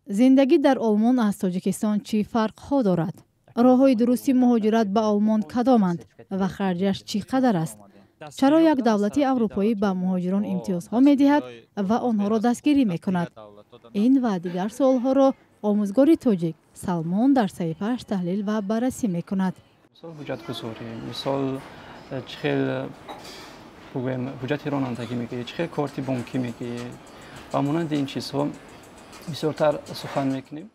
Зиндагӣ дар Олмон аз Тоҷикистон чӣ фарқҳо дорад? Роҳҳои дурусти муҳоҷират ба Олмон кадоманд ва харҷаш чӣ қадар аст? Чаро як давлати аврупоӣ ба муҳоҷирон имтиёзҳо медиҳад ва онҳоро дастгирӣ мекунад? Ин ва дигар суолҳоро омӯзгори тоҷик Салмон дар саҳифааш таҳлил ва баррасӣ мекунад. Мисол, ҳуҷҷатгузорӣ, мисол, чӣ хел, бигӯем, ҳуҷҷати ронандагӣ мегирӣ, чӣ хел корти бонкӣ мегирӣ ва монанди ин чизҳо бисёртар сухан мекунем.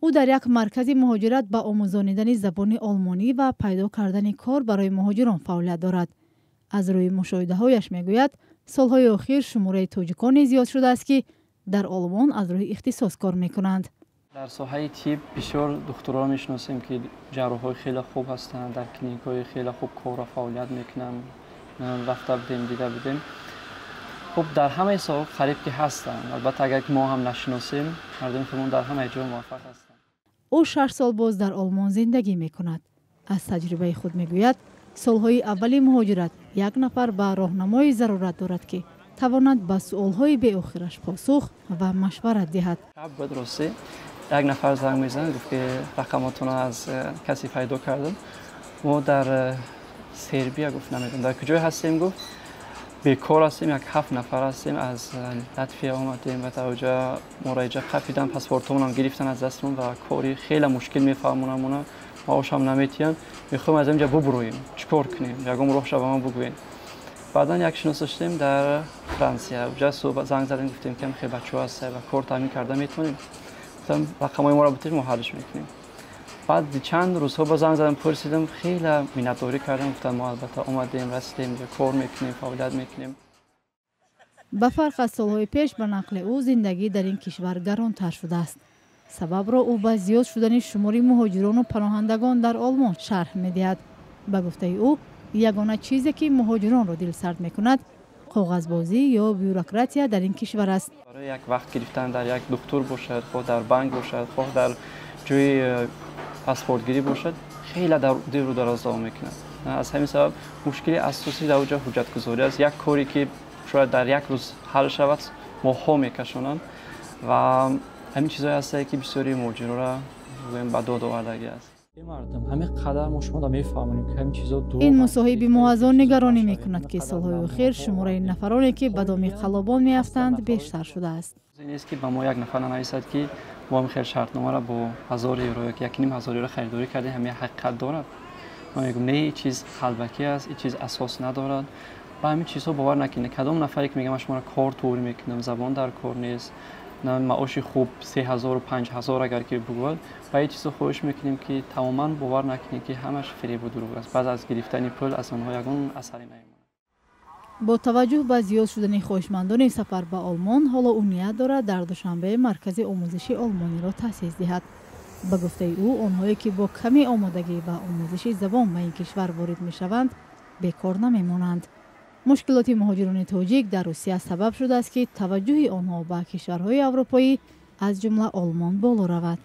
Ӯ дар як маркази муҳоҷират ба омӯзонидани забони олмонӣ ва пайдо кардани кор барои муҳоҷирон фаъолият дорад. Аз рӯи мушоҳидаҳояш мегӯяд, солҳои охир шумораи тоҷиконе зиёд шудааст, ки дар Олмон аз рӯи ихтисос кор мекунанд. Дар соҳаи тиб бисёр духтурро мешиносем, ки ҷарроҳҳои хеле хуб ҳастанд, дар клиникҳои хеле хуб корро фаъолият мекунанд. Рафта будем, дида будем. Хуб, дар ҳамаи соҳа қариб ки ҳастанд. Албатта, агар мо ҳам нашиносем, мардуми худмон дар ҳамаи ҷо муваффақ ҳастанд. Ӯ 6 сол боз дар Олмон зиндагӣ мекунад. Аз таҷрибаи худ мегӯяд, солҳои аввали муҳоҷират як нафар ба роҳнамои зарурат дорад, ки тавонад ба суолҳои беохираш посух ва машварат диҳад. Шаб буд, ростӣ, як нафар занг мезанад, гуфт, ки рақамотонро аз касе пайдо кардам, мо дар Сербия, гуфт, намедонам дар куҷое ҳастем, гуфт, бекор ҳастем, як ҳафт нафар ҳастем, аз Латвия омадем ва дар оҷа моро иҷа қапидан, паспортҳомонам гирифтан аз дастмон ва кори хеле мушкил мефаҳмонамона, маошам наметиҳанд, мехоҳем аз инҷа бубуроем, чӣ кор кунем, ягон роҳша ба мо бигӯед. Баъдан як шинос доштем дар Франсия, уҷа занг задем, гуфтем, ки хеле бачаҳо ҳаста ва кор таъмин карда метавонем. Гуфтам, рақамҳои моро бутед, мо ҳаллш мекунем. Баъд чанд рӯзҳо ба занг задам, пурсидам, хеле миннатдорӣ кардам, гуфтам, мо албатта омадем, расидем, кор мекунем, фаъолият мекунем. Ба фарқ аз солҳои пеш, ба нақли ӯ, зиндагӣ дар ин кишвар гаронтар шудааст. Сабабро ӯ ба зиёд шудани шумори муҳоҷирону паноҳандагон дар Олмон шарҳ медиҳад. Ба гуфтаи ӯ, ягона чизе, ки муҳоҷиронро дилсард мекунад, коғазбозӣ ё бюрократия дар ин кишвар аст. Барои як вақт гирифтан дар як духтур бошад, хоҳ дар банк бошад, хоҳ дар ҷои паспортгирӣ бошад, хеле деру дароз давом мекунад. Аз ҳамин сабаб мушкили асосӣ дар оҷа ҳуҷҷатгузорӣ аст. Як коре, ки шояд дар як рӯз ҳал шавад, моҳҳо мекашонанд ва ҳамин чизҳое ҳастае, ки бисёри муҳоҷирора, гӯем, ба дод овардагӣ аст. Мардум, ҳамин қадар мо шумо мефаҳмонем, ки ҳамин чизо. Ин мусоҳиби мо аз он нигаронӣ мекунад, ки солҳои охир шумораи нафароне, ки ба доми қаллобон меафтанд, бештар шудааст. Нест, ки ба мо як нафар нанависад, ки мо ҳамин хел шартномаро бо 1000 евро ё 1500 евро харидорӣ кардем, ҳамин ҳақиқат дорад? Ма мегӯм, не, ин чиз қалбакӣ аст, ин чиз асос надорад. Ба ҳамин чизҳо бовар накунед. Кадом нафаре, ки мегӯяд, ман шуморо кор тур мекунам, забон дар кор нест, маоши хуб 3000, 5000 агар ки бигӯяд, ба ин чизҳо хоҳиш мекунем, ки тамоман бовар накунед, ки ҳамаш фиребу дурӯғ аст. Баъд аз гирифтани пул аз онҳо ягон асаре намемонад. Бо таваҷҷӯҳ ба зиёд шудани хоҳишмандони сафар ба Олмон, ҳоло ӯ ният дорад дар Душанбе маркази омӯзиши олмониро таъсис диҳад. Ба гуфтаи ӯ, онҳое, ки бо каме омодагӣ ва омӯзиши забон ба ин кишвар ворид мешаванд, бекор намемонанд. Мушкилоти муҳоҷирони тоҷик дар Русия сабаб шудааст, ки таваҷҷӯҳи онҳо ба кишварҳои аврупоӣ, аз ҷумла Олмон, боло равад.